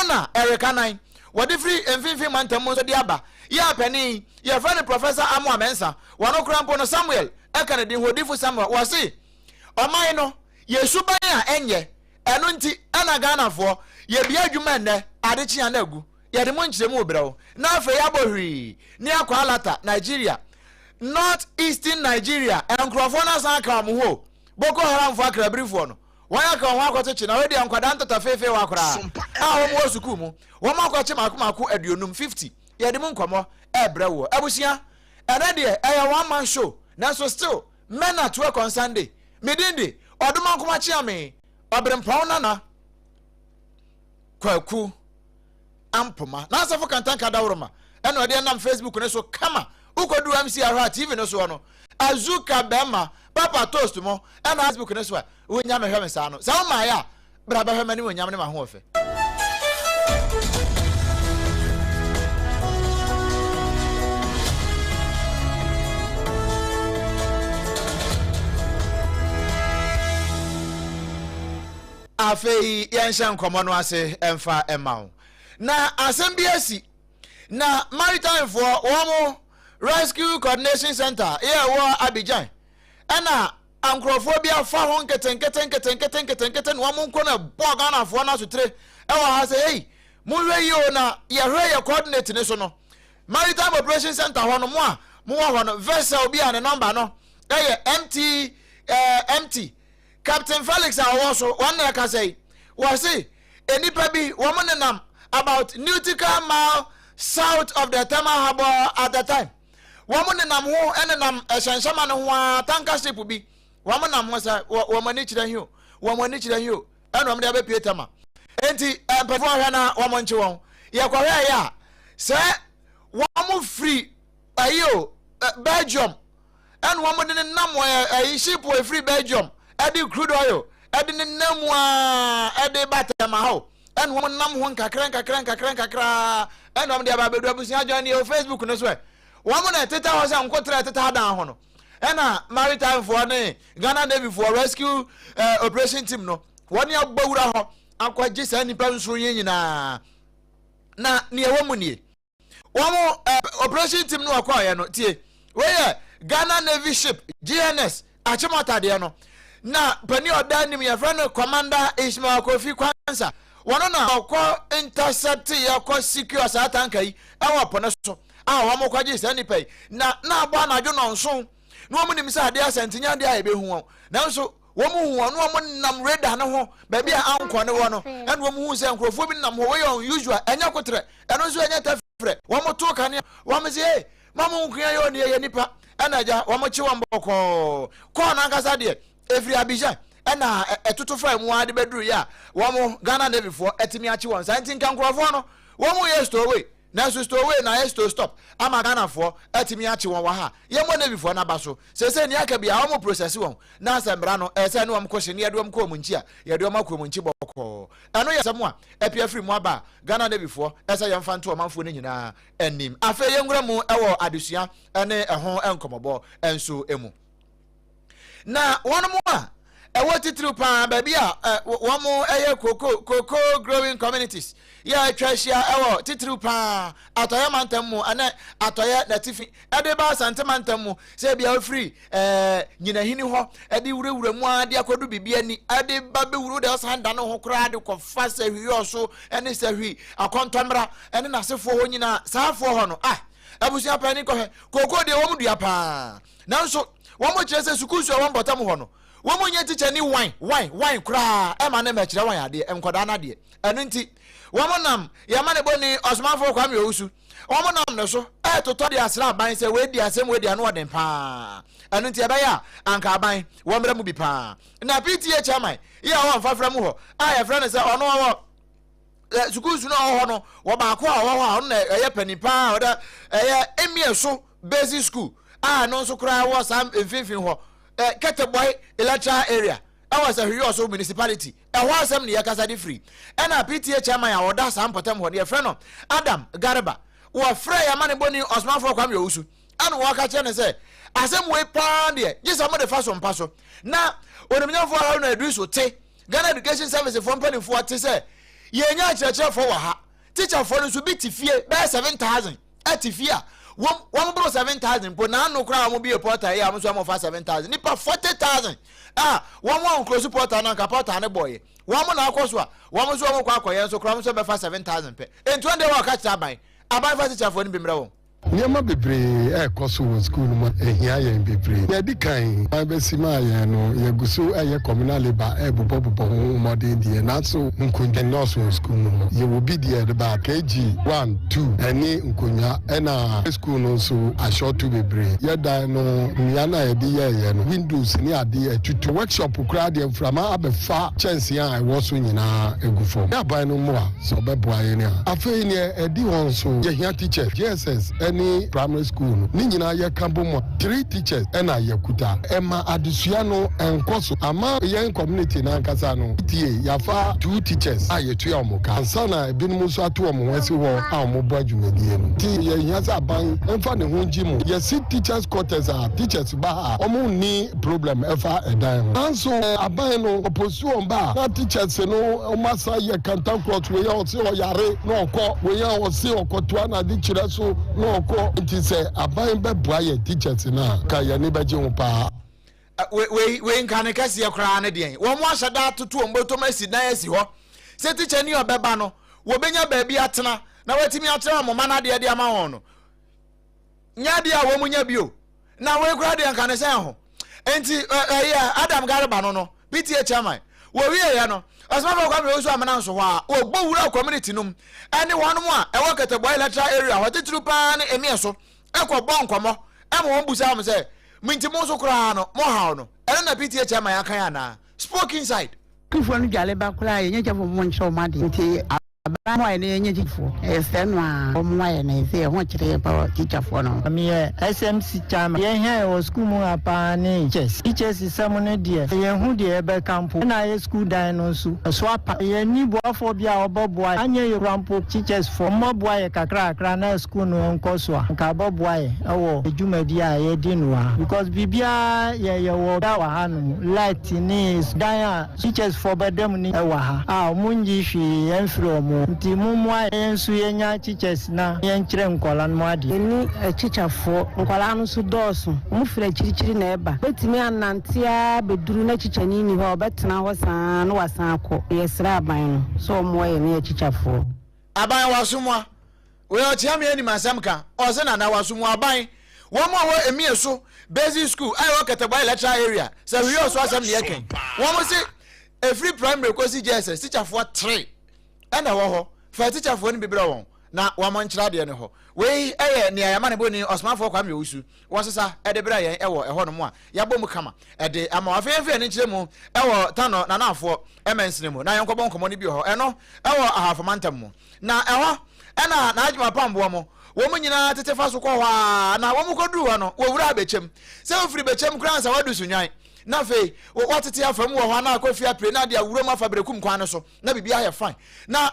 Ɛno na Eric Anan, wɔde firi Mfinfin Mantam mu nso de aba. Yɛ a panin yi, yɛfrɛ no Professor Amoah Mensah. Wɔno koraa mpo no, Samuel ka ne din ho, Odiyifo Samuel. Wɔse, ɔman no, yɛ suban a ɛnyɛ. Ɛno nti na Ghanafoɔ, yɛbue adwuma ɛnnɛ, ade kye a na agu. Yɛde mo nkyerɛmu rebrɛ wo. Na afei abɔ hwii ne akɔ Alata, Nigeria. North Eastern Nigeria, nkurɔfoɔ no asan aka wɔn ho o. Boko Haramfoɔ akrabirifoɔ no, wɔn aka wɔn ho akɔkyekye na wei deɛ nkwadaa ntatafeefeewa koraa a wɔn wɔ sukuu mu, wɔn akɔkye mako mako 50, 50. Yɛde mu nkɔmmɔ ɛrebrɛ woɔ. Abusua, ɛnɛ deɛ ɛyɛ one man show, nanso still men at work on Sunday. Me din de Ɔdomankoma Kyeame, Ɔberempɔn Nana Kwaku Ampoma. N'asafo Kantanka Dawuroma ɛna ɔde ɛnam Facebook no so kama. Wokɔduru MC ahwɛ a TV no soɔ no, Azuka bɛrima, Papa Toast mo ɛna Facebook no so a wonya mehwɛ me saa no. Sɛ womaeɛ a, bra bɛhwɛ m'animuonyam ne m'ahoɔfɛ. Afei yɛnhyɛ nkɔmmɔ no ase mfa mma wo. Na asɛm bi asi. Na Maritimefoɔ wɔn Rescue Coordination Center yɛ ɛwɔ Abidjan ɛna nkurɔfoɔ bi afa ho nketenkete nketenkete nketenkete na wɔn nko na ɛbɔ Ghanafoɔ no asotire ɛwɔ ha sɛ ei monhwɛ yie o na yɛhwɛ yɛ coordinate ne so no Maritime Operation Center hɔ no mo a mowɔ hɔ no vessel bi a ne nɔmba no ɛyɛ MT eh, MT Captain Felix a ɔwɔ so wɔn na ɛkasa yi wɔse nnipa bi wɔn nenam about nautical mile south of the Tema harbour at the time wɔn nenam ho nenam ɛhyɛnhyɛma no ho ara tanker ship bi wɔn nam ho sɛ wɔn ani kyerɛ he o wɔn ani kyerɛ he o ɛna wɔn de abɛpie Tema enti mpanyinfoɔ hwɛ na wɔn nkye wɔn yɛkɔhwɛ yɛ a sɛ wɔn firi ɛyi o Belgium ɛna wɔn de ne nam ɛyi ship wɔ efiri Belgium ɛde crude oil ɛde ne nam mu aa ɛde ba Tema hɔ ɛna wɔn nam ho nkakra nkakra nkakra nkakra ɛna wɔn de aba abɛdu abusua join yɛ wɔ Facebook no so ɛ wɔn na ɛteta hɔ sɛ nkotra ɛteta adan ho no ɛna maritime foɔ ne Ghana Navy foɔ rescue eh, operation team no wɔn abɔ wura hɔ akɔgye saa nnipa nson yi nyinaa na nea ɛwɔ mu nie. Wɔn eh, operation team no wɔkɔɔyɛ no tie wei yɛ Ghana Navy ship GNS Achimota deɛ no na panin a ɔda anim yɛfrɛ no Commander Ishmael Kofi Kwansa wɔn na ɔkɔ intercept yɛ kɔ secure saa tanka yi ɛwɔ po no so a wɔn kɔgye saa nipa yi na na abɔ anadwo nɔnson na wɔn nim sɛ adeɛ asɛntinya adeɛ a yɛbɛhu wɔn nanso wɔn hu wɔn na wɔn nam radar no ho baabi a ankɔ no wɔ no ɛna wɔn hu sɛ nkurɔfoɔ bi nam hɔ wɔyɛ unusual ɛnyɛ kotrɛ ɛno nso ɛnyɛ tɛfrɛ wɔn to kanea wɔn sɛ hey ma mo nkoa yɛ ɔne ɛyɛ nipa ɛna agya wɔn kye wɔn bɔkɔɔ kɔɔ n'ankasa deɛ efiri Abidjan ɛna ɛtoto fa mu ara de bɛduru yɛ a wɔn Ghana Navy foɔ ɛtumi akye wɔn saa nti nka nkurɔfoɔ no wɔn yɛ stowaway nanso stowaway na ayɛ stow stop ama Ghanafoɔ atumi akye wɔn wɔ ha yɛmmɔ Navy foɔ n'aba so seesei nea aka biara wɔn process wɔn na sɛ mmara no ɛsɛ ne wɔn kɔ hye ne yɛde wɔn kɔ wɔn nkyi a yɛde wɔn akɔ wɔn nkyi bɔkɔɔ ɛno yɛ asɛm a apia firi mu aba a Ghana Navy foɔ ɛsɛ yɛmfa nto ɔmanfoɔ no nyinaa anim afei yɛnwura mu ɛwɔ adesua ne ɛho nkɔmmɔbɔ nso mu na wɔn a ɛwɔ titiriw paa baabi a wɔn ɛyɛ koko cocoa growing communities yɛ atwa ahyia ɛwɔ titiriw paa atɔyɛ mantam mu ɛnɛ atɔyɛ n'atifi ɛde ba asante mantam mu sɛ ebi a ofiri ɛɛ nyinahini hɔ ɛde wurawura mu ara de akɔdu biribi ani ɛde ba bɛwuru de ɔsan da ne ho koraa de kɔfa sɛhwi yɔɔso ɛne sɛhwi akɔntɔmmra ɛne n'asefoɔ hɔ nyinaa saafoɔ hɔ no ah abusua panyin kɔhwɛ koko deɛ wɔn dua paa nanso wɔn kyerɛ sɛ sukuu so a wɔn bɔtam hɔ no wɔn nyɛ tikya ni wan wan wan koraa ɛma ne mɛkyerɛ wɔn adeɛ nkwadaa no adeɛ ɛno nti wɔn nam yɛma ne bɔ ni ɔsomafoɔ Kwame Owusu wɔn nam ne so ɛɛtotɔ de asra aban sɛ wɔadi asɛm wɔadi ano ɔden paa ɛno nti ɛbɛyɛ a anka aban wɔn mmerɛ mu bi paa na PTA chairman yɛ a wɔn mfafra mu hɔ a yɛfrɛ no sɛ ɔno ɔwɔ sukuu su no a ɔwɔ hɔ no wɔ baako a ɔwɔ hɔ a ɔno na ɛyɛ panin paa a ɔda ɛyɛ emie so basic school a ɛno nso koraa wɔ saa mfimfini hɔ ɛ Keteboy electoral area ɛwɔ sɛ Hwiyɔso municipality ɛhɔ asɛm ne yɛkasa de firi ɛna PTA chairman a ɔda saa mpɔtam hɔ no yɛfrɛ no Adam Garba wɔfrɛ yɛn amanebɔni ɔsomafoɔ Kwame Owusu ɛna wɔka kyerɛ no sɛ asɛm wei paa deɛ gye sɛ mode fa so mpa so na onimnyamfoɔ Haruna Iddrisu te Ghana Education Service foɔ mpanimfoɔ te sɛ Yɛnya akyerɛkyerɛfoɔ wɔ ha. Tikyafoɔ no nso bi te fie bɛyɛ 7,000 ɛte fie a wɔn wɔn boro 7,000 mpo na ano koraa wɔn bie portal yi a wɔn nso wɔn fa 7,000 nipa 40,000 a wɔn a wɔn close portal no anka portal no bɔɔyɛ wɔn na akɔ so a wɔn nso wɔn kɔ akɔyɛ nso koraa wɔn nso bɛfa 7,000 pɛ. Nti wɔn deɛ wɔn aka kyerɛ aban aban fa tikyafoɔ no bi mmerɛ wɔn. Nneɛma bebree rekɔ so wɔ sukuu no mu a ehia yɛn bebree. Nea edi kan, kwan besi maa yɛn no, yɛgu so reyɛ communal labour rebobɔbobɔ ho mmɔden deɛ, nanso nkonnwa nnɔɔso wɔ sukuu mu hɔ. Yɛwɔ bi deɛ yɛde ba KG one, two ne nkonnwa, ɛnna sukuu no nso ahyɔɔto bebree. Yɛn dan no, nnua no a yɛde yɛeɛ no, windows ne adeɛ atutu. Workshop koraa deɛ, mframa abɛfa kyɛnsee a ɛwɔ so nyinaa agu fam. Yɛn aban no mmoa. Sɛ ɔbɛboa yɛn a. Afei neɛ ɛdi hɔ nso yɛhia teachers, JSS ne primary school no ne nyinaa yɛka bɔ mu a three teachers ɛna yɛkuta. Ɛma adesua no nkɔ so. Ama yɛn community no ankasa no PTA yɛafa two teachers a yɛtua wɔn ka ansa na ebinom nso ato wɔn ho asi hɔ a wɔbɔ dwumadie no. Nti yɛhia sɛ aban mfa ne ho ngye mu. Yɛsi teachers quarters a teachers ba ha a wɔn nni problem ɛfa ɛdan ho. Nanso aban no ɔposti wɔn ba a na teachers no wɔn asan yɛ kantankrɔs, wei a ɔse ɔyare na ɔkɔ, wei a ɔse ɔkɔtoa n'ade kyerɛ so na ɔkɔ. Nti sɛ aban bɛboa yɛn teachers no a, nka yɛn ani bɛgye ho paa. Wei wei nka ne kɛseɛ koraa ne deɛn? Wɔn ahyɛ da atoto wɔn bɔtɔm asi dan asi hɔ sɛ tikyani a ɔbɛba no wɔbɛnya baabi atena na watumi akyerɛ wɔn mma no adeɛ de ama wɔn no. Nyɛ adeɛ a wɔn nya bio. Na wei koraa deɛ nka ne sɛn ho. Nti ɛyɛ Adam Garba no no PTA chairman. Wɔwieɛ no, Ɔsomafo Kwame Owusu Amena nso hɔ a wɔbɔ wura community no mu ɛne wɔn a ɛwɔ Kɛtɛboa electoral area hɔ titiriw paa ne Emir so ɛkɔ bɔ nkɔmmɔ ɛma wɔn busa wɔn sɛ, Minti mo nso koraa no mo haw no ɛno na PTA chairman akan anaa? Spoke inside. Sukuufoɔ no dwale ba koraa yɛnyɛ kyɛfo mo nkyerɛ wɔn adeɛ nti Aban mo ayɛ na yɛnyɛ tikyafoɔ ɛyɛ sɛ no a wɔn ayɛ na ɛsɛ yɛn ho kyerɛ yɛn pa tikyafoɔ no. Meyɛ SMC chairman. Deɛ ɛhia yɛn wɔ sukuu mu ha paa ne teachers. Teachers sɛm no deɛ yɛnhu deɛ yɛbɛka mpo. Ɛna yɛ sukuu dan no nso ɛso apa. Yɛnni boafoɔ bi a ɔbɛboa yɛn. Anyɛ yie koraa mpo teachers foɔ wɔmmɔboa yɛn kakrakra na sukuu no nkɔ so a anka ɛbɛboa yɛn wɔ yɛn dwumadi a yɛdi no wɔ ha. Because biribiara yɛ yɛwɔ wɔ hanom, light ne dan a. Teachers foɔ bɛda mu ni wɔ ha a ɔmo ngye hwee ɛnfiri ɔmo hɔ nti mo moa yɛn nso yɛnya teachers na yɛn kyerɛ nkwadaa no adeɛ. Yɛnni akyikyafoɔ. Nkwadaa no nso dɔɔso. Wɔfiri akyirikyiri na ɛba. Bɛtumi anante ara bɛduru na kyikyani nni hɔ a, ɔbɛtena hɔ saa ara na wasan akɔ. Yɛsrɛ aban no sɛ ɔmmoa yɛne akyikyafoɔ. Aban wasomoa. Wei ɔkyea me anim asɛm ka. Ɔse nana wasomoa aban. Wɔn a wɔ Emie so basic school a ɛwɔ Kɛtɛboa electoral area sɛ hwee ɔso asɛm ne yɛkɛn. Wɔn se ɛfiri primary kɔsi JSS tikyafoɔ tere ɛna ɛwɔ hɔ. Fa tikyafoɔ no bi brɛ wɔn na wɔn nkyerɛ adeɛ no hɔ. Wei ɛyɛ nea yɛama ne bɔni Ɔsomafoɔ Kwame Owusu wɔsesa ɛde brɛ yɛn ɛwɔ ɛhɔ nom a yɛabɔ mu kama ɛde ama. Afei yɛmfa yɛn ani nkyerɛ mu ɛwɔ Tanɔ Nanafoɔ mansini mu na yɛnkɔbɔ nkɔmmɔ no bi wɔ hɔ. Ɛno ɛwɔ Ahafo mantam mu. Na ɛhɔ na n'adwuma pam boɔ mo. Wɔn nyinaa tete fa so kɔ hɔ ara, na wɔn kɔduruu hɔ no, wɔwuraa bɛkyɛm. Sɛ wofiri bɛkyɛm koraa ansa wɔadu Sunnwan, na afei wɔatete afa mu wɔ hɔ anaa akɔ fie apire na de awura mu afa Berekum kwan no so, na biribi ayɛ fine. Na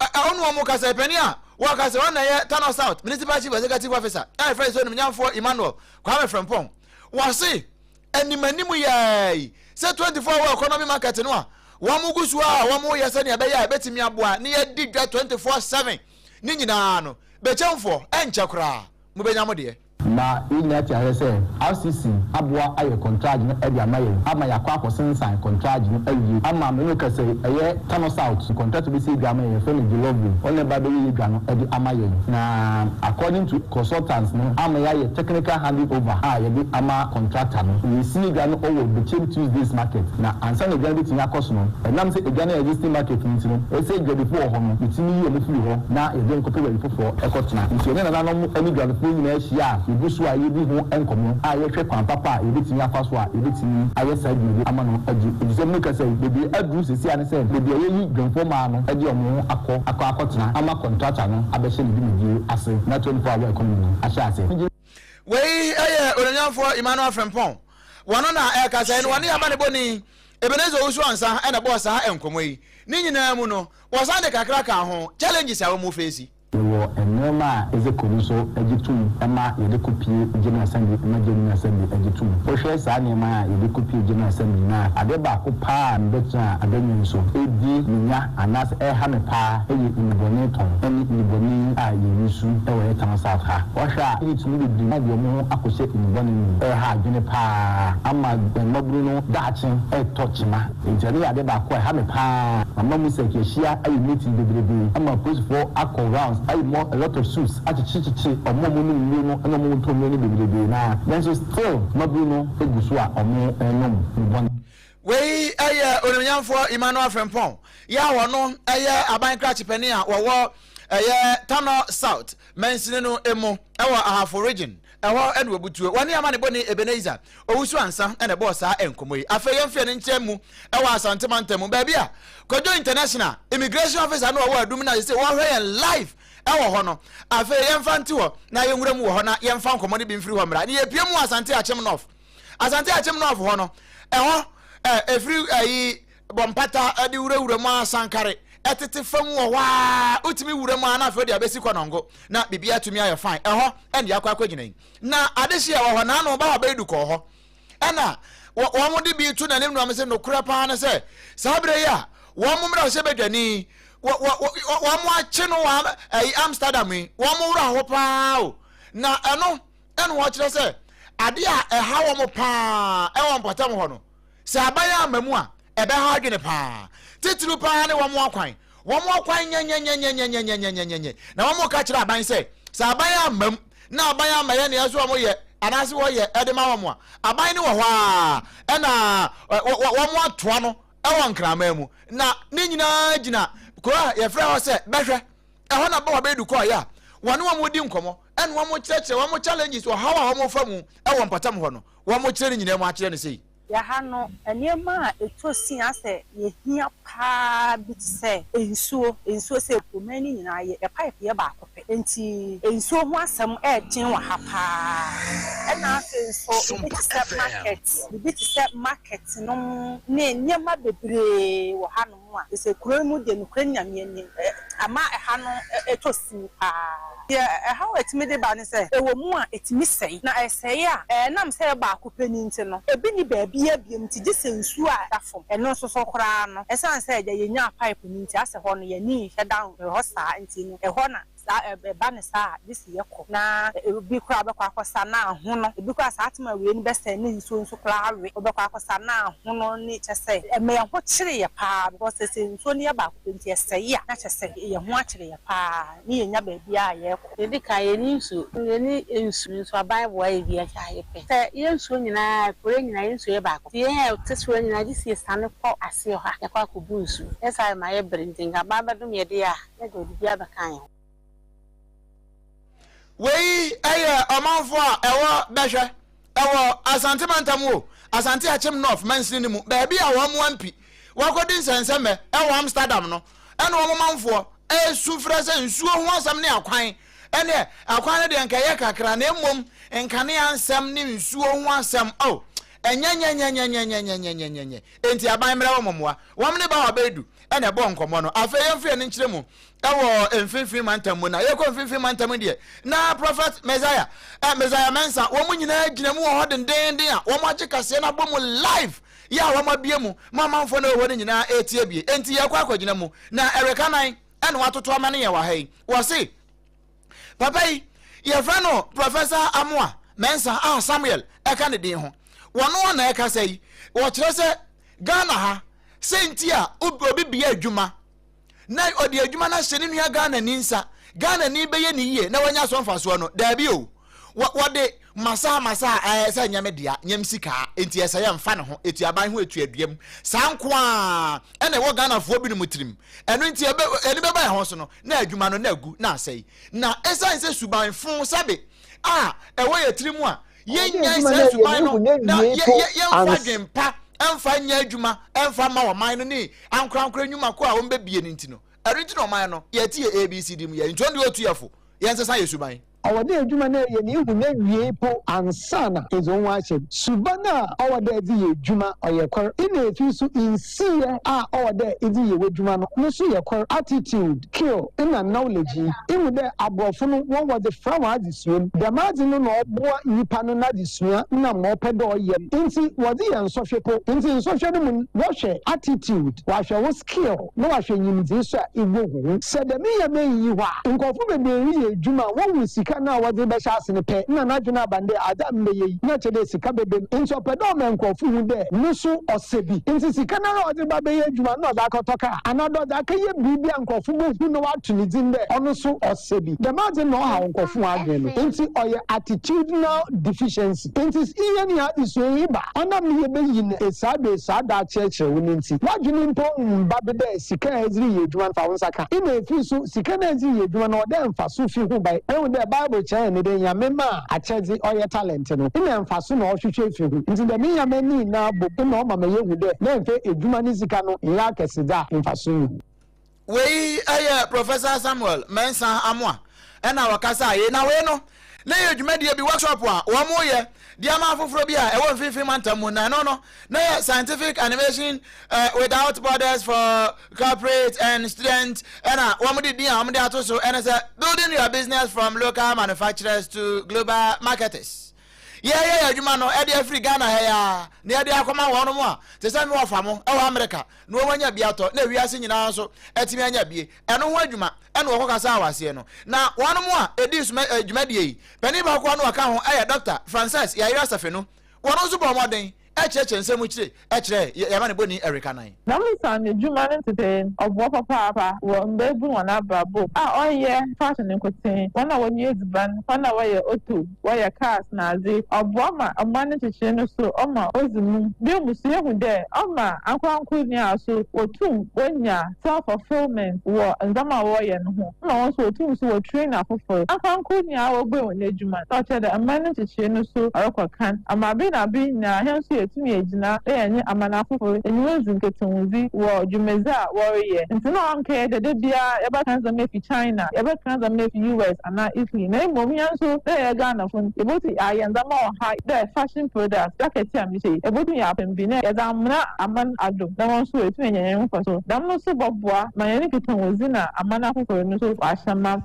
ɔne wɔn kasa, panin a wɔka sɛ ɔno na ɛyɛ Tano South Municipal Chief Executive Officer a yɛfrɛ no sɛ Onimnyamfoɔ Emmanuel Kwame Frimpong, wɔse animanim yɛɛ yi sɛ 24 hour economy market no a wɔn gu so a wɔn yɛ sɛnea ɛbɛyɛ a ɛbɛtumi aboa ne yɛdi dwa 24/7 ne nyinaa no bɛkyɛmfoɔ ɛnkyɛ koraa mobɛnya mo deɛ. Na yɛn nyinaa te aseɛ sɛ RCC aboa ayɛ kɔntragye no de ama yɛn ama yɛakɔ akɔsensan kɔntragye no awie ama me ne wo kasa yi ɛyɛ Tano South kɔntrata bɛsi adwa ama yɛn yɛfrɛ no Jelovry ɔno na ɛba bɛyɛ yɛn dwa no de ama yɛn na according to consultants no ama yɛayɛ technical handing over a yɛde ama contractor no. Yɛresi adwa no wɔ Bechem Tuesdays market na ansa na adwa no bɛtumi akɔ so no, ɛnam sɛ adwa no yɛ existing market no nti no, ɛsɛ sɛ adwadifoɔ wɔ hɔ no, yɛtumi yi wɔn firi hɔ na yɛde wɔn kɔpɛ baabi foforɔ kɔtena. Nti yɛne nananom ne adwadifoɔ nyinaa hyia a, yɛgu so a yɛredi ho nkɔmmɔ a yɛhwɛ kwan papa a yɛbɛtumi afa so a yɛbɛtumi ayɛ saa dwumadie ama no adu. Efisɛ me kasa yi, baabi a aduru seesei ara ne sɛ baabi a yɛyi dwamfoɔ mmaa no de wɔn ho akɔ akɔ akɔtena ama kɔntrakta no abɛhyɛ ne dwumadie ase na 24 hour economy no ahyɛ ase. Wei yɛ Onuonyamfoɔ Emmanuel Frimpong. Wɔno na ɛrekasa yi no, wɔne amanebɔni Ebenezer Owusu Ansah na ɛbɔɔ saa nkɔmmɔ yi. Ne nyinaa mu no, wɔsan de kakra kaa ho, challenges a wɔn feesi. Yɛwɔ nnoɔma a edze kɔ no so gye to mu ma yɛde kɔ pue General Assembly ma General Assembly gye to mu. Wohwɛ saa nneɛma a yɛde kɔ pue General Assembly no a, adeɛ baako paa a mebɛtena abannwa yi so redi me nya anaasɛ ɛreha me paa yɛ nnubɔne tɔn ne nnubɔne a yɛusu wɔ yɛ Town South ha. Wohwɛ a, youth no bebree de wɔn ho akɔhyɛ nnubɔne mu. Ɛreha adwene paa ama mmabunu no daakye retɔ kyema. Enti ɛno yɛ ade baako a ɛha me paa. Mama Musek yɛahyia ayɛ meeting bebrebe ama apolisifoɔ akɔ rounds ayɛ more a lot of suits akyekyekyekye ɔmo a ɔmo nom nnuro no ne ɔmo ntɔ nnuro no bebrebe naa nanso still mmabunu no gu so a ɔmo nom nnubɔne. Wei yɛ Onimuonyamfoɔ Emmanuel Frimpong yɛ a ɔno yɛ aban krakye panin a wɔwɔ ɛyɛ Tano South mansini no mu wɔ Ahafo Region. Ɛhɔ na wɔbutuo. Wɔne amanebɔni Ebenezer Owusu Ansah na ɛbɔɔ saa nkɔmmɔ yi. Afei yɛmfa yɛn nkyɛn mu wɔ Asante mantam mu, baabi a Kwadwo International Immigration Officer no ɔwɔ Adum na sese wɔhwɛ yɛn live wɔ hɔ no. Afei yɛmfa nte hɔ na yɛnwura mu wɔ hɔ na yɛmfa nkɔmmɔ no bi mfiri hɔ mmra. Ne yɛpie mu wɔ Asante Akyem North. Asante Akyem North hɔ no, ɛhɔ ɛfiri ɛyi bɔmpata de wurawura mu asankare ɛtete fam wɔ hɔ a wotumi wura mu a na afei de abɛsi kɔnɔngo na biribi atumi ayɛ fine. Ɛhɔ ɛne yɛakɔ akɔgyina yi. Na adehye a ɛwɔ hɔ na ano ba wabɛdu kɔɔ hɔ ɛna wɔn de bi to n'anim na wɔn sɛ nokorɛ paa ne sɛ saa berɛ yi a wɔn mmra sɛ bɛdwani wɔn akye no wɔ ɛyi Amsterdam yi wɔn wura hɔ paa o na ɛno ɛna wɔkyerɛ sɛ adeɛ a ɛha wɔn paa ɛwɔ mpɔtam hɔ no Sɛ aban amma mu a, ɛbɛhaw adwene paa. Titiriw paa ne wɔn akwan. Wɔn akwan nyɛnyɛnyɛnyɛnyɛnyɛnyɛnyɛnyɛ. Na wɔka kyerɛ aban sɛ, sɛ aban amma mu na aban ammɛyɛ nea ɛsɛ wɔn yɛ anaasɛ wɔyɛ de ma wɔn a, aban no wɔ hɔ ara ɛna wɔn atoa no wɔ nkraman mu. Na ne nyinaa gyina kuro a yɛfrɛ hɔ sɛ Bɛhwɛ. Ɛhɔ na Bawa Baidu kɔeɛ a wɔne wɔn di nkɔmmɔ ɛna wɔn kyerɛkyerɛ wɔn challenges, ɔhaw a wɔfa mu wɔ mpɔtam hɔ no, wɔkyerɛ ne nyinaa mu akyerɛ no sei. Yɛ ha no, nneɛma a ɛtɔ sin a sɛ yɛhia pa ara bi te sɛ nsuo, nsuo sɛ kuroman no nyinaa yɛ pipe yɛ baako pɛ, nti nsuo ho asɛm ɛɛden wɔ ha pa ara. Ɛna afei nso biribi te sɛ market, biribi te sɛ market nom ne nneɛma bebree wɔ ha nom a, sɛ kuro yi mu deɛ nokorɛ Nyame anim, ama ɛha no tɔ sin pa ara. Deɛ ɛhaw a ɛtumi de ba ne sɛ, ɛwɔ mu a, ɛtumi sɛe, na ɛsɛe a, ɛnam sɛ ɛyɛ baako pɛ no nti no, ebi nni baabiara bio nti, gye sɛ nsuo a ɛda fam. Ɛno nso so koraa no, ɛsiane sɛ agya yɛnyaa pipe no nti, asɛ hɔ no, yɛn ani nhyɛ da nhwɛ hɔ saa nti no, ɛhɔ na saa ɛba no saa a, gye sɛ yɛkɔ na ebi koraa wobɛkɔ akɔsa na ahono, ebi koraa saa tema wei no bɛsɛe na nsuo nso koraa awe, wobɛkɔ akɔsa na ahono ne kyɛ sɛ ɛma yɛn ho kyere yɛ paa because sɛ nsuo no yɛ baako pɛ nti ɛsɛe a, na kyɛ sɛ yɛn ho akyere yɛ paa. Ne yɛnnya baabiara a yɛkɔ. Yɛdi kan, yɛnni nsuo. Yɛnni nsu nso aban boa yɛ bi a yɛpɛ. Sɛ yɛn nsuo nyinaa, kuro yi nyinaa yɛn nsuo yɛ baako. Nti yɛn a yɛte soro nyinaa gye sɛ yɛsiane kɔ aseɛ hɔ a yɛkɔ akɔbu nsuo. Yɛ saa ma yɛbrɛ nti nka aban bɛdom yɛ deɛ a na deɛ ɔde bi abɛka yɛn ho. Wei yɛ ɔmanfoɔ a ɛwɔ Bɛhwɛ ɛwɔ Asante mantam o, Asante Akyem North mansini no mu, baabi a wɔn ampi wɔakɔdi nsɛnsɛmmɛ ɛwɔ Amsterdam no, ɛna wɔn manfoɔ ɛresu frɛ sɛ nsuo ho asɛm ne akwan, ɛneɛ akwan no deɛ nka ɛyɛ kakra na mmom nkanea nsɛm ne nsuo ho asɛm oh, ɛnyɛnyɛnyɛnyɛnyɛnyɛnyɛnyɛnyɛ, enti aban mmerɛ wɔn mmoa. Wɔn ne Bawa Baidu ɛna ɛbɔɔ nkɔmmɔ no. Afei yɛmfa yɛn nkyerɛ mu ɛwɔ mfimfini mantam mu. Na yɛkɔ mfimfini mantam deɛ, na Prophet Messiah, eh, Messiah Mensah, wɔn nyinaa gyina mu wɔ hɔ dendeenden a wɔn agye kaseɛ no abɔ mu live yɛ a wɔn abie mu ma amanfoɔ no ɛwɔ hɔ no nyinaa ɛretie bie. Enti yɛkɔ akɔgyina mu na ɛreka nan ɛna watoto ama no yɛn wɔ ha yi. Wɔse papa yi yɛfrɛ no Professor Amoah Mensah a Samuel ɛka ne din ho. Wɔn a na ɛkasa yi, wɔkyerɛ sɛ Ghana ha, sɛ nti a obi bea adwuma na ɔde adwuma no ahyɛ ne nua Ghanani nsa, Ghanani bɛyɛ ne yie na wanya so mfasoɔ no, daabi o. Wɔde masaa masaa ɛɛ sɛ nyɛ me dea, nyɛ me sika, nti ɛsɛ yɛ mfa ne ho, etu aban ho etu aduam. Saa nko ara ɛna ɛwɔ Ghanafoɔ binom tirim. Ɛno nti ɛbɛ ɛni bɛba ɛho so no, na adwuma no na agu na asɛe. Na ɛsiane sɛ suban fo sɛbe a ɛwɔ yɛ tirim a Ɔwɔ dɛ yɛnnyae edwuma saa no a suban no yɛ no ehu na n'ewiei po yɛmfa ans. adwempa mfa nyɛ adwuma mfa mma ɔman no ne ankorankoro nnwuma ko a wɔbɛbie no nti no, ɛno nti na ɔman no yɛte yɛ ABCD mu yɛ nti ɔno deɛ ɔtu yɛ fo, yɛnsesa yɛ suban. Ɔwɔ dɛ edwuma no a ereyɛ no ihu n'ewiei po ansaana edze woho ahyɛ mu. Suban a ɔwɔ dɛ edze yɛ edwuma ɔyɛ kor, nna efir so nsiyɛ a ɔwɔ dɛ edze yɛ w'edwuma no no so yɛ kor. Attitude, skill nna knowledge yi, ihu dɛ aborɔfo no hɔn wɔdze fra hɔn adzesua mu. Dɛm adze no na ɔboa nyimpa no n'adzesua na ma ɔpɛ dɛ ɔyɛ no ntsi wɔdze yɛ nsɔhwɛ po. Ntsi nsɔhwɛ no mu no wɔhwɛ attitude, wɔahwɛ wo skill, na wɔahwɛ nyimdzee so a ibohu ho. Sɛ dɛm ndzɛmba yi nnyi hɔ a, nkorɔfo beberee reyɛ edwuma a wohu sika no a wɔdze rebɛhyɛ ase no pɛ nna n'adwen aba no dɛ adze a mebɛyɛ yi na kyerɛ dɛ sika bɛba mu. Ntsi ɔpɛ dɛ ɔma nkorɔfo hu dɛ no so ɔsɛ bi. Ntsi sika noara a ɔdze reba abɛyɛ edwuma no na ɔdze akɔtɔ kaar anaa dɛ ɔdze akɛyɛ biribi a nkorɔfo bohu na wɔato ne dzin dɛ ɔno so ɔsɛ bi. Dɛm adze no na ɔhaw nkorɔfo hɔn adwen no. Ntsi ɔyɛ attitudinal deficiency. Ntsi iyi nye adzesua yi ba, ɔnam ne yebeyi no esaado esaado akyerɛkyerɛ wo no ntsi, w'adwen mpo mmba do dɛ sika a edze reyɛ edwuma no fa wo nsa ka. Nna efir so, sika no a edze reyɛ edwuma no ɔwɔ dɛ mfaso fi ho ba. Ehu dɛ Bible kyerɛ hɛn dɛ Nyame maa akyɛdze, ɔyɛ talent no, nna mfaso na ɔhwehwɛ fi ho. Ntsi dɛm ndzɛmba yi nyina bɔ mu na ɔma ma yehu dɛ memmfa edwuma ne sika no nnyɛ akɛsedze a mfaso nnyi ho. Wei yɛ Professor Samuel Mensah Amoah ɛna ɔkasa yei. Na wei no, na ɛyɛ dwumadie bi, workshop a wɔyɛ de ama afoforɔ bi a ɛwɔ mfimfini mantam mu. Na ɛno no, na ɛyɛ Scientific Animation Without Borders for Corporate and Students, ɛna wɔde din a wɔde ato so ɛne sɛ Building Your Business from Local Manufacturers to Global Marketers. Yɛyɛ yɛn adwuma no ɛde afiri Ghana ha yi ara na yɛde akɔma wɔn a te sɛ me wɔfa mo ɛwɔ Amerika na wɔn anya bi atɔ na wiase nyinaa nso atumi anya bie. Ɛno ho adwuma ɛna wɔkɔ kasa wɔ aseɛ no. Na wɔn a ɛdi suma eh, dwumadie yi panin baako a na ɔka ho ɛyɛ Dr. Frances Yayera Safenu. Wɔn nso bɔɔ mmɔden ɛkyerɛkyerɛ nsɛm mu kyire ɛkyerɛɛ yɛn amanebɔni Eric Anan. Dɛm nsaano edwuma no ntsetsee no, ɔboa papaapa wɔ mbaabun hɔn abrabɔ mu a ɔnnyɛ fashion nkotsee, hɔn a wɔnoa edziban, hɔn a wɔyɛ auto, wɔyɛ cars na adze. Ɔboa ma ɔman ne nkyekyeree no so ɔma odzi mu. Bio mu so yehu dɛ ɔma ankorankor nyina so wotum wonya self-fulfilment wɔ ndzɛmba a wɔreyɛ no ho. Nna hɔn so wotum so wɔ train afofor. Ankorankor nyina wobue hɔn edwuma na ɔkyerɛ dɛ ɔman no nkyekyeree no so ɔrokɔ kan. Ama aber na aber nyina hɛn so yetum yegyina na yɛnye aman afofor enye hɔn dzi nkitahodzi wɔ dwumadzi a wɔreyɛ. Ntsi nna ɔnnkɛyɛ dɛ da biara yɛbɛka ndzɛmba efi China, yɛbɛka ndzɛmba efi US anaa Italy na mbom hɛn so dɛ yɛyɛ Ghanafo no yebotum ayɛ ndzɛmba wɔ ha dɛ fashion products, jacket a mehyɛ yi yebotum yɛapam bi na yɛdze amena aman ado na hɔn so woetum enya hɛn mfaso. Dɛm no so bɔboa ma hɛn nkitahodzi na aman afofor no so ɔahyɛ mã.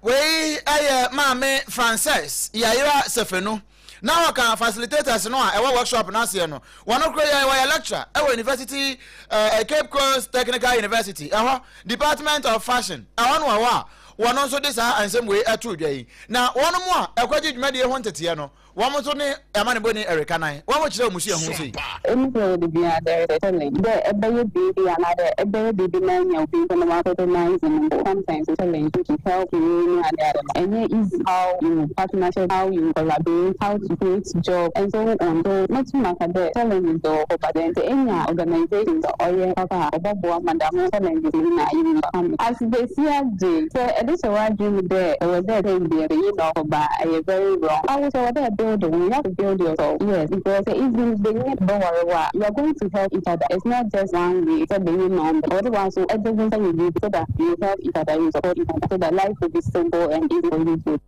Wei yɛ Maame Frances Yayra Sefenu. Na ɔka facilitators no a ɛwɔ workshop no aseɛ no. Wɔn koro yɛ wɔyɛ lecturer ɛwɔ University eh, Cape Coast Technical University ɛhɔ Department of Fashion ɛhɔ no ɛwɔ a wɔn nso de saa nsɛm wei ɛto dwa yi. Na wɔn mu a ɛkɔgye dwumadie ho nteteɛ no Wɔn nso ne amanebɔni Eric Anan. Wɔn kyerɛ wɔn suahu sei. Emi dze ɔwɔ beebi a there is a challenge dɛ ebɛyɛ biribi anaadɛ ebɛyɛ biribi na enya obi mpo na ɔarecognize no mpo sometimes it's a challenge to help you nye ade ade no ɛnnyɛ easy how you partnership how you collaborate how to create job and so on so motum aka dɛ challenges dze wɔ hɔ but then sɛ enya organisations a ɔyɛ papa a ɔbɔboa ma dɛm challenges no nyina you overcome it. As basia dze sɛ ɛde hyɛ w'adwen mu dɛ ɔwɔ dɛ term biara banyin na ɔkɔba a ɛyɛ very wrong. Awo sɛ ɔwɔ dɛ build wo ho, you have to build yourself yes because sɛ even banyin bɛware wo a you are going to help each other it's not just one way sɛ banyin na ɔmbɛ ɔwɔ dɛ woara so ɛdze wo nsa yɛ biribi so that you help each other you support each other so that life will be simple and easy for you too.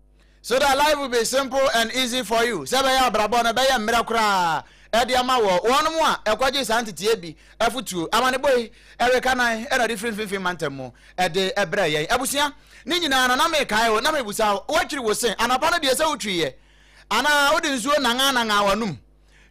So that life will be simple and easy for you sɛ ɛbɛyɛ abrabɔ no ɛbɛyɛ mmerɛ koraa ɛde ama wɔ wɔn a ɛkɔgye saa nteteɛ bi afotuo amanebɔ yi ɛreka nan ɛna ɔde firi mfimfini mantam mu ɛde ɛbrɛ yɛn abusua Ne nyinaa no, na mekae wo, na mebisa wo, woatwiri wo se anɔpa no deɛ sɛ wotwiiɛ, anaa wode nsuo nanganangaa w'anom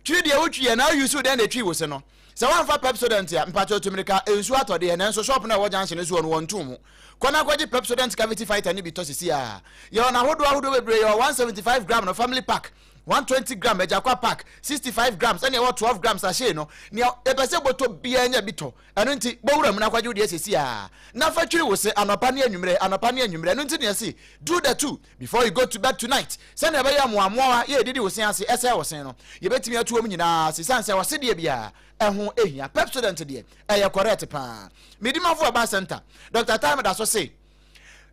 twiri deɛ wotwiiɛ, na woyusu dɛn na ɛtwii wo se no? Sɛ woamfa Pepsodent a, mpakyɛw tu mmirika, nsuo atɔ deɛ, nanso shop no a ɛwɔ junction no soɔ no wɔntoo mu. Kɔ na kɔgye Pepsodent Cavity Fighter no bi tɔ seesei ara. Yɛwɔ no ahodoɔ ahodoɔ bebree, yɛwɔ 175 gram no, family pack, 120 gram, agyakwa pack, 65 grams, ɛne ɛwɔ 12 gram sachet no. Nea ɛpɛ sɛ bɔtɔ biara nya bi tɔ. Ɛno nti, bɔ wuram na kɔgye wo deɛ seesei ara, na fa twiri wo se anɔpa ne anwummerɛ, anɔpa ne anwummerɛ. Ɛno nti na yɛse, Do the two before you go to bed tonight, sɛnea ɛbɛyɛ a mmoammoawa yɛ ɛdidi wo se ase, ɛsɛe wo se no, yɛbɛtumi atu wɔn nyinaa ase, ɛsiane sɛ ɔsedeɛ biara ɛho hia. Pepsodent deɛ, ɛyɛ correct paa. Medimafo Herbal Center, Doctor Time da so se,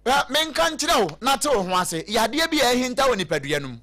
Menka nkyerɛ wo na te wo ho ase, yadeɛ bi a ahinta wɔ nipadua no mu.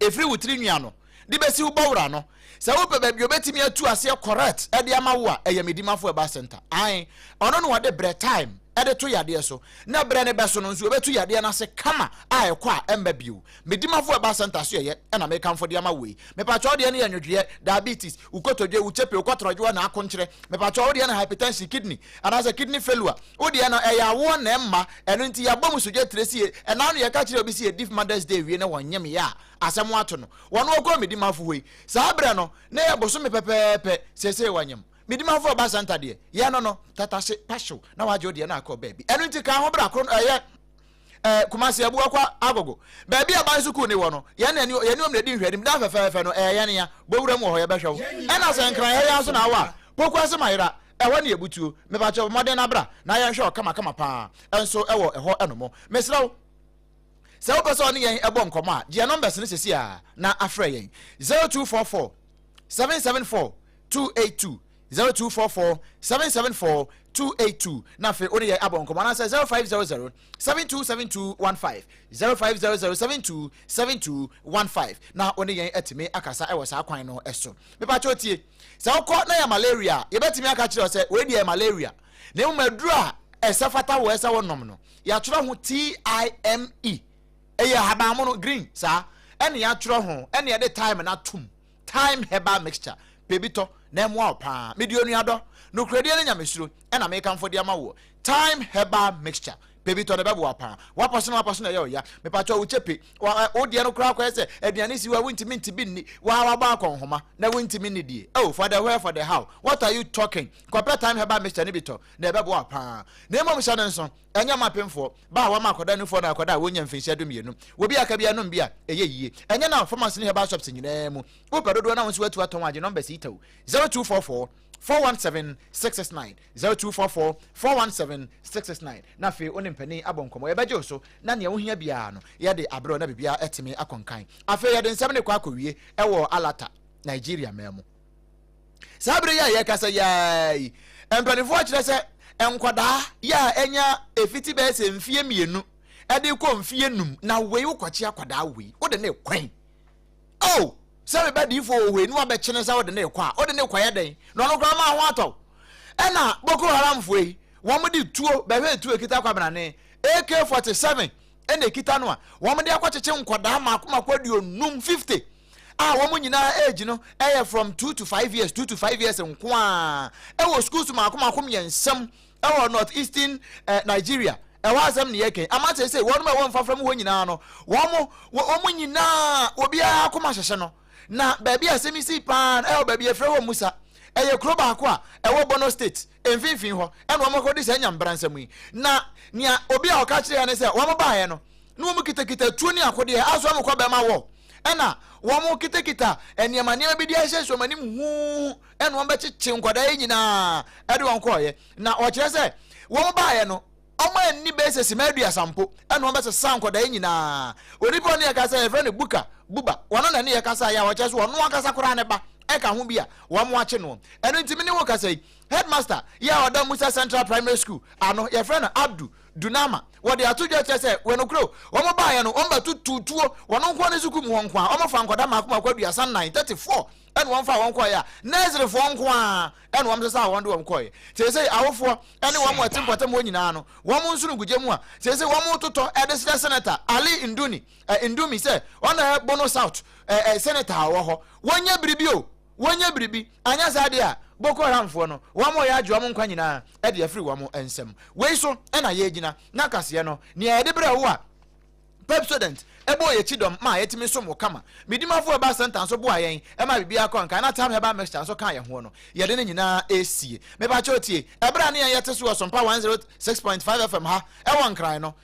ɛfiri wo tiri nwi ano de bɛsi wo bɔwura no. Sɛ wopɛ baabi a obɛtumi atu aseɛ correct ɛde ama wo a, ɛyɛ Medimafo Herbal Center. Ae, ɔno na ɔde brɛ time de to yadeɛ so, na berɛ no bɛso no nso ɛbɛtu yadeɛ no ase kama a ɛkɔ a ɛmma bio. Me Dimafo Herbal Centre so yɛyɛ ɛna mekamfo de ama wo yi. Mepakyɛ wo deɛ no yɛ nwodwoeɛ, diabetes, wo kotodwe, wo kyepe, wo kɔtrɔdwoɔ na akonkyerɛ. Mepakyɛ wo deɛ no hypertension, kidney anaasɛ kidney failure. Wo deɛ no ɛyɛ awoɔ na ɛmma, ɛno nti yɛabɔ mu sodwa tire sie. Ɛna ano yɛka kyerɛ obi sɛ yɛdi Mother's Day wie na wɔnyem yɛ a, asɛm ato no. Wɔn wɔkɔɔ me Dimafo hɔ yi, saa berɛ no na ɛyɛ bosome pɛpɛɛpɛ, seesei wɔnyem. Me Dimafo Herbal Centre deɛ, yɛn no no, tatahye, pahyew, na wagye wo deɛ na akɔ baabi. Ɛno nti ka ho bra koro no ɛyɛ eh, Kumasi Abuakwa Agogo. Baabi a ban sukuu ne wɔ no, yɛn na yɛne wɔn na ɛdi nhwɛanim. Dan fɛfɛɛfɛ no, ɛyɛ yɛn ya. Bɔ wuram wɔ hɔ, yɛbɛhwɛ wo. Ɛna sɛ Nkran ha yi ara nso na awɔ a, Poku ase ma yera, ɛhɔ ne yɛbutuo. Mepakyɛw, bɔ mmɔden na bra na yɛnhwɛ wo kamakama paa nso wɔ ɛhɔ nom. Mesrɛ wo, sɛ wopɛ sɛ ɔne yɛn bɔ nkɔmmɔ a, gye yɛn numbers no seesei ara na afrɛ yɛn. 0244 774 282. 0244 774 282 na afei wo ne yɛn abɔ nkɔmmɔ anaasɛ 0500 727215 0500 727215 na wo ne yɛn atumi akasa wɔ saa kwan no so. Mepakyɛ tie, sɛ wokɔ na yɛ malaria a, yɛbɛtumi aka kyerɛ sɛ wei deɛ yɛ malaria, na mmom aduru a ɛsɛ fata wɔ ɛsɛ wonom no, yɛatwerɛ ho TIME, ɛyɛ ahabanmono green saa ɛne yɛatwerɛ ho ɛne yɛde time no atom. Thyme herbal mixture, pɛ bi tɔ na ɛmmoa wo paa. Mede onuadɔ, nokorɛdie ne nyamesuro na mekamfo de ama woɔ. Thyme herbal mixture, pɛ bi tɔ na ɛbɛboa wo paa. W'apɔso na w'apɔso na ɛyɛ wo ya. Mepakyɛw wo kyepe, wa wo deɛ no koraa kɔyɛ sɛ aduane si hɔ a wontumi nte bi nni, waa wabɔ akɔnhoma na wontumi nni die. Oh, for the where, for the how, what are you talking? Kɔpɛ thyme herbal mixture no bi tɔ na ɛbɛboa wo paa. Na mmom hyɛ no nso, Ɛnyɛ mma apemfoɔ, ba a wɔama akwadaa nufoɔ anaa akwadaa a wɔnnya mfinhyia dumienu. Wɔ bi a aka biara nom bi a, ɛyɛ yie. Ɛnyɛ na pharmacy ne herbal shops nyinaa mu. Wopɛ dodoɔ na wo nso woatu atɔn a, gye numbers yi tɛw, 0244 417 669, 0244 417 669, na afei wo ne mpanin abɔ nkɔmmɔ. Yɛbɛgye wo so na nea wohia biara no, yɛde abrɛ wo na biribiara atumi akɔ nkan. Afei yɛde nsɛm no rekɔ akɔwie wɔ Alata, Nigeria man mu. Saa bere yi a yɛrekasa yi ara yi, mpanimfoɔ kyerɛ sɛ nkwadaa yɛ a ɛnya efiti bɛyɛ sɛ mfie mmienu ɛde kɔ mfie num na wei wokɔkye akwadaa wei wode ne kwan oh sɛ meba diifo wɔ hɔ yi na wabɛkyene sɛ wode ne kɔ a wode ne kɔyɛ dɛn na ɔno koraa ma ho atɔ ɛna Boko Haramfoɔ yi wɔn de tuo bɛhwɛ tuo ekita kwabenane AK-47 ɛna ekita no a wɔn de akɔkyekye nkwadaa mako mako 50, 50 a wɔn nyinaa age no yɛ from 2 to 5 years, 2 to 5 years nko a ɛwɔ schools mako mako mmiɛnsa ɛwɔ north eastern Nigeria. Ɛwɔ asɛm ne yɛkɛn ama sɛ sɛ wɔn a ɛwɔ mfafra mu hɔ nyinaa no, wɔn nyinaa obiara akoma hyehyɛ no. Na baabi a asɛm yi si paa no, ɛwɔ baabi yɛfrɛ hɔ Musa, ɛyɛ kuro baako a ɛwɔ Borno State mfimfini hɔ, ɛna wɔn akɔdi saa nyambra nsɛm yi. Na nea obi a ɔka kyerɛ yɛn ne sɛ wɔn baeɛ no na wɔn kitakita tuo ne akodeɛ aso wɔn kɔ bɛrima wɔ, ɛna wɔn kitakita nneɛma nneɛma bi de ahyɛ wɔn anim huu, ɛna wɔn bɛkyekye nkwadaa yi nyinaa ɛde wɔn kɔɔyɛ. Na ɔkyerɛ sɛ wɔn baeɛ no, wɔn anni bɛyɛ sɛ sima 30 mpo, ɛna wɔn bɛsesa nkwadaa yi nyinaa. Onipa ne yɛka sɛ yɛfrɛ no Buka Buba, wɔn na ne yɛka sɛ ayɛ a ɔkyerɛ sɛ ɔno ankasa koraa ne ba ɛka ho bi a wɔn akye no. Ɛno nti me ne wo kasa yi, headmaster yɛ a ɔda Musa Central Primary School ano, yɛfrɛ no Abdu Dunama, wɔde ato dwa kyerɛ sɛ wɔn kuro wɔn baeɛ no, wɔn bɛto tutuo wɔn nko ne sukuu mu hɔ nko a wɔn fa nkwadaa mako mako 34, 34, ɛna wɔn fa wɔn kɔɛ a nɛɛserefoɔ nko a ɛna wɔn sesa wɔn de wɔn kɔɛ. Seesei awofoɔ ɛne wɔn a ɛte mpɔtam hɔ nyinaa no, wɔn nso no gugye mu a seesei wɔn totɔ ɛde srɛ Senator Ali Nduni Ndumi sɛ ɔna ɛ Bono South ɛ ɛ senator a ɔwɔ hɔ, wɔnyɛ biribi o, wɔnyɛ biribi, anyɛ saa deɛ a Boko Haramfoɔ no wɔn yɛ agye wɔn nkwa nyinaa ɛde afiri wɔn nsam. Wei so ɛna yɛgyina na kaseɛ no nea yɛde brɛ wo a Pepsodent ɛbɔ yɛ kyidɔm ma yɛtumi som wo kama. Midimafo Herbal Center nso boa yɛn ɛma biribiara kɔ nkan, na Tam Herbal Mixture nso ka yɛn ho no, yɛde ne nyinaa esie. Mepakyɛw tie, ɛberɛ a ne yɛn yɛte so wɔ Sompa 106.5 FM ha ɛwɔ Nkran no,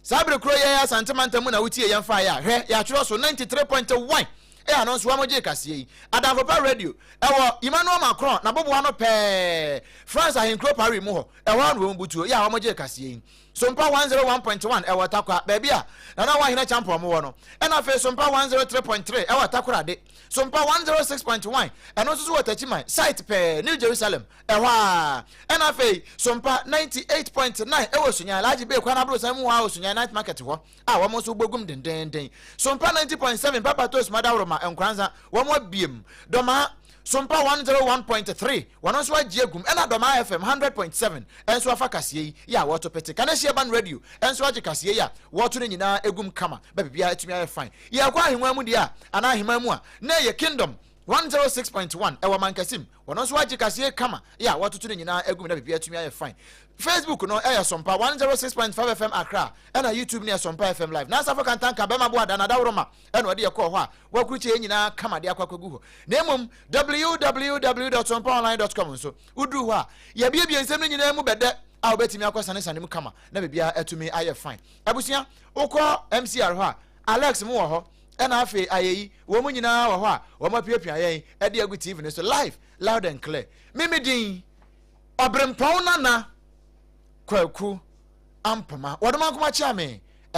saa bere koro yɛn Asante mantam mu na wotie yɛn faeɛ a, hwɛ, yɛatwerɛ so 93.1 ɛyɛ ano nso wɔn gye kaseɛ yi. Adamfo Radio ɛwɔ Emmanuel Macron na boboa no pɛɛ France ahenkuro Paris mu hɔ, ɛhɔ ano wɔn butuo yɛ a wɔn gye kaseɛ yi. Sompa 101.1 ɛwɔ Takwa, baabi a Nana Wahene Champɔn wɔ no. Ɛna afei Sompa 103.3 ɛwɔ Takorade. Sompa 106.1 ɛno nso so wɔ Tachiman site pɛɛ, New Jerusalem ɛhɔ a. Ɛna afei Sompa 98.9 ɛwɔ Sunyani, Alhaji Bey kwan aborosan mu hɔ a wɔ Sunyani Night Market hɔ a wɔn nso bɔgum dendenden. Sompa 90.7 Papa Toast Madaworoma Nkoranza wɔn abiem. Dɔmaa. Sompa 101.3 wɔn nso agye agum, ɛna Dɔmaa FM 100.7 nso afa kaseɛ yi yɛ a wɔto pete. Kaneshie Ban Radio nso agye kaseɛ yi a wɔto no nyinaa egum kama ba biribiara atumi ayɛ fine. Yɛkɔ ahengua mu deɛ a, anaa aheman mu a, na ɛyɛ Kingdom 106.1 ɛwɔ Mankasim, wɔn nso agye kaseɛ kama yɛ a wɔatoto no nyinaa agum na biribiara atumi ayɛ fine. Facebook no ɛyɛ Sompa 106.5 FM Accra, ɛna YouTube no yɛ Sompa FM Live. Nansafo Kantanka bɛma boa da na adaworoma ɛna ɔde yɛkɔɔ hɔ a wɔakurukye yɛn nyinaa kama de akɔ akɔgu hɔ. Na mmom www.sompaonline.com nso, woduru hɔ a, yɛabiebie nsɛm no nyinaa mu bɛdɛ a wobɛtumi akɔ sanesane mu kama na biribiara atumi ayɛ fine. Abusua, wokɔ MCR hɔ a, Alex mu wɔ hɔ, ɛna afei ayɛyi wɔn mu nyinaa wɔ hɔ a wɔn apiapia yɛn ɛde agu TV no so live, loud and clear. Mimi din Ɔbrempɔn Nana Kwaku Ampoma, wɔdom ankoma kyea me.